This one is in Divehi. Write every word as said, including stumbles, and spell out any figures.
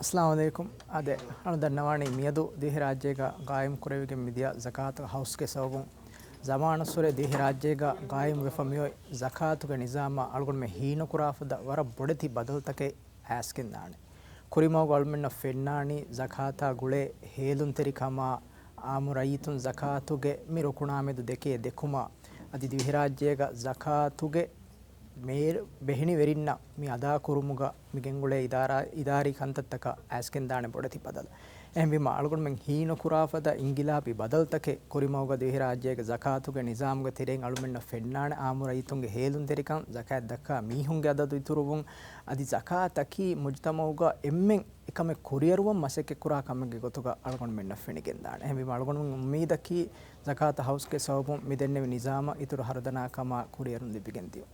އައްސަލާމު ޢަލައިކުމް. އާދެ، އަޅު ދަންނަވާނީ މިއަދު ދިވެހިރާއްޖޭގަ ގާއިމް ކުރެވިގެން މިދިޔަ ޒަކާތު ހައުސްގެ ސަބަބުން ޒަމާނުއްސުރެ ދިވެހިރާއްޖޭގަ ގާއިމް ވެފަ މިއޮތް ޒަކާތުގެ ނިޒާމަށް އަޅުގަނޑުމެން ހީނުކުރާފަދަ ވަރަށް ބޮޑެތި ބަދަލުތަކެއް އައިސްގެންދާނެ. ކުރިމަގު އަޅުމެންނަށް ފެންނާނީ ޒަކާތާ ގުޅޭ ހޭލުންތެރިކަމާ، އާއްމު ރައްޔިތުން ޒަކާތުގެ މި ރުކުނާމެދު ދެކޭ ދެކުމާ، އަދި ދިވެހިރާއްޖޭގަ ޒަކާތުގެ މޭރު ބެހެނިވެރިންނަށް މި އަދާކުރުމުގަ މި ގެންގުޅޭ އިދާރާ، އިދާރީ ކަންތައްތަކަށް އައިސްގެންދާނެ ބޮޑެތި ބަދަލު. އެހެންވީމަ، އަޅުގަނޑުމެން ހީނުކުރާފަދަ އިންގިލާބީ ބަދަލުތަކެއް ކުރިމަގުގަ ދިވެހިރާއްޖޭގެ ޒަކާތުގެ ނިޒާމުގެ ތެރެއިން އަޅުމެންނަށް ފެންނާނެ. އާއްމު ރައްޔިތުންގެ ހޭލުންތެރިކަން، ޒަކާތް ދައްކާ މީހުންގެ އަދަދު އިތުރުވުން، އަދި ޒަކާތަކީ މުޖުތަމައުގަ އެންމެން އެކަމެއް ކުރިއަރުވަން މަސައްކަތްކުރާ ކަމެއްގެ ގޮތުގަ އަޅުގަނޑުމެންނަށް ފެނިގެންދާނެ. އެހެންވީމަ، އަޅުގަނޑުމެން އުއްމީދަކީ ޒަކާތު ހައުސްގެ ސަބަބުން މި ދެންނެވި ނިޒާމަށް އިތުރު ހަރުދަނާ ކަމާ ކުރިއަރުން ލިބިގެން ދިޔުން.